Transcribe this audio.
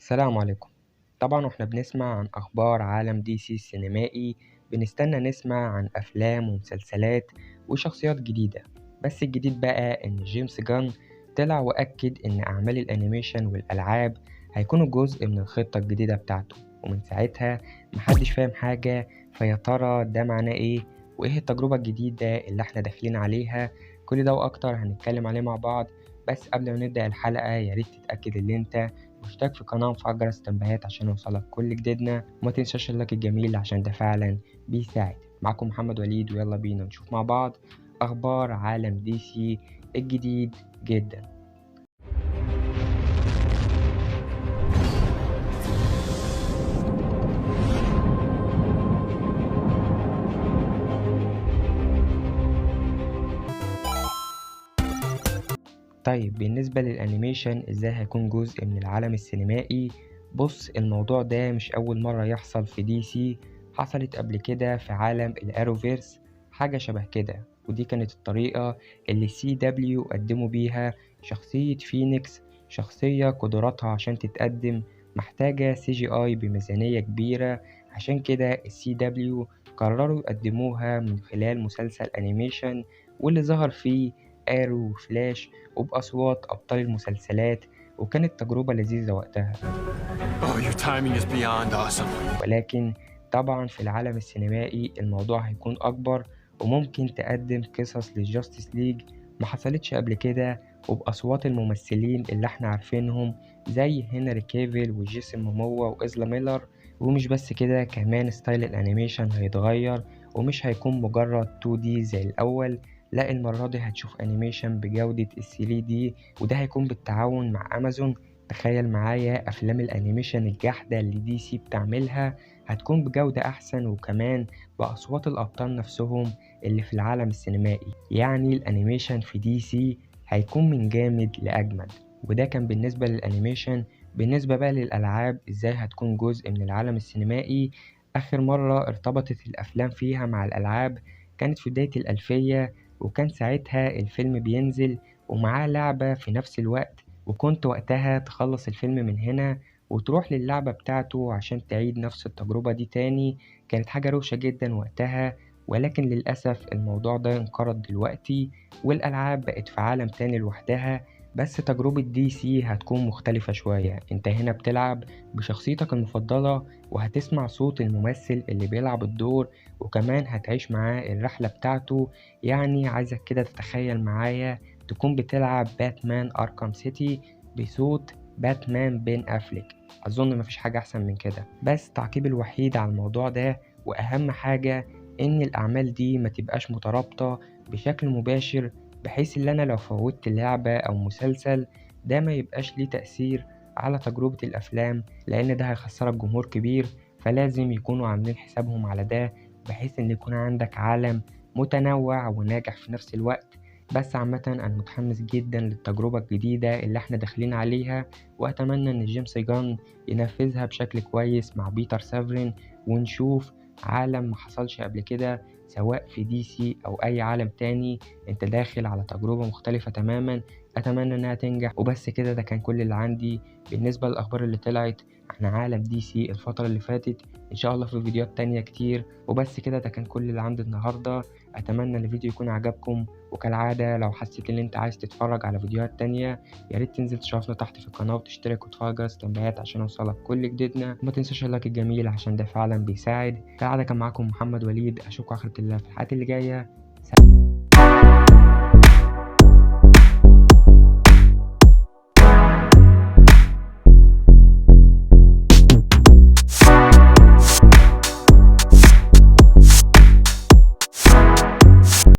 السلام عليكم. طبعا واحنا بنسمع عن اخبار عالم دي سي السينمائي بنستنى نسمع عن افلام ومسلسلات وشخصيات جديدة، بس الجديد بقى ان جيمس جان طلع واكد ان اعمال ال animation والالعاب هيكونوا جزء من الخطة الجديدة بتاعته، ومن ساعتها محدش فاهم حاجة. فيا ترى ده معناه ايه؟ وايه التجربة الجديدة اللي احنا داخلين عليها؟ كل ده واكتر هنتكلم عليه مع بعض. بس قبل ما نبدأ الحلقة يا ريت تتأكد ان انت مشترك في القناة ومفعل جرس التنبيهات عشان يوصلك كل جديدنا، وما تنساش ال like الجميل عشان ده فعلا بيساعد. معاكم محمد وليد، ويلا بينا نشوف مع بعض اخبار عالم دي سي الجديد جدا. طيب بالنسبة لل animation ازاي هيكون جزء من العالم السينمائي؟ بص، الموضوع ده مش اول مرة يحصل في دي سي، حصلت قبل كده في عالم ال Arrowverse حاجة شبه كده، ودي كانت الطريقة اللي CW قدموا بيها شخصية فينيكس، شخصية قدراتها عشان تتقدم محتاجة CGI بميزانية كبيرة، عشان كده ال CW قرروا يقدموها من خلال مسلسل animation واللي ظهر فيه ارو وفلاش وبأصوات أبطال المسلسلات، وكانت تجربة لذيذة وقتها. Oh, your timing is beyond awesome. ولكن طبعا في العالم السينمائي الموضوع هيكون أكبر، وممكن تقدم قصص لل Justice League ما حصلتش قبل كده، وبأصوات الممثلين اللي احنا عارفينهم زي هنري كيفيل وجيسون موموا وإزلا ميلر. ومش بس كده، كمان style ال animation هيتغير ومش هيكون مجرد 2D زي الأول، لا المرة دي هتشوف animation بجودة ال 3D، وده هيكون بالتعاون مع امازون. تخيل معايا افلام ال animation الجحدة اللي دي سي بتعملها هتكون بجودة احسن، وكمان باصوات الابطال نفسهم اللي في العالم السينمائي. يعني ال animation في دي سي هيكون من جامد لاجمد. وده كان بالنسبة لل animation. بالنسبة بقى للالعاب ازاي هتكون جزء من العالم السينمائي؟ اخر مرة ارتبطت الافلام فيها مع الالعاب كانت في بداية الالفية، وكان ساعتها الفيلم بينزل ومعاه لعبة في نفس الوقت، وكنت وقتها تخلص الفيلم من هنا وتروح للعبة بتاعته عشان تعيد نفس التجربة دي تاني. كانت حاجة روشة جدا وقتها، ولكن للأسف الموضوع ده انقرض دلوقتي والألعاب بقت في عالم تاني لوحدها. بس تجربة دي سي هتكون مختلفة شوية، انت هنا بتلعب بشخصيتك المفضلة وهتسمع صوت الممثل اللي بيلعب الدور، وكمان هتعيش معاه الرحلة بتاعته. يعني عايزك كده تتخيل معايا تكون بتلعب باتمان أركام سيتي بصوت باتمان بين أفليك، أظن مفيش حاجة أحسن من كده. بس تعقيب الوحيد على الموضوع ده وأهم حاجة إن الأعمال دي ما تبقاش مترابطة بشكل مباشر، بحيث ان انا لو فوتت لعبة او مسلسل ده ما يبقاش ليه تأثير على تجربة الافلام، لان ده هيخسرك جمهور كبير. فلازم يكونوا عاملين حسابهم على ده، بحيث ان يكون عندك عالم متنوع وناجح في نفس الوقت. بس عامة انا متحمس جدا للتجربة الجديدة اللي احنا داخلين عليها، واتمنى ان جيمس جان ينفذها بشكل كويس مع بيتر سافرين، ونشوف عالم ما حصلش قبل كده سواء في دي سي او اي عالم تاني. انت داخل على تجربة مختلفة تماما، اتمنى انها تنجح. وبس كده، ده كان كل اللي عندي بالنسبة للاخبار اللي طلعت عن عالم دي سي الفترة اللي فاتت. ان شاء الله في فيديوهات تانية كتير. وبس كده، ده كان كل اللي عندي النهاردة. اتمنى ان الفيديو يكون عجبكم، وكالعادة لو حسيت ان انت عايز تتفرج على فيديوهات تانية يا ريت تنزل تشرفنا تحت في القناة وتشترك وتفعل جرس التنبيهات عشان يوصلك كل جديدنا، وما تنساش ال like الجميل عشان ده فعلا بيساعد. كالعادة كان معاكم محمد وليد، اشوفكم على خيرة الله في الحلقات اللي جاية. سلام.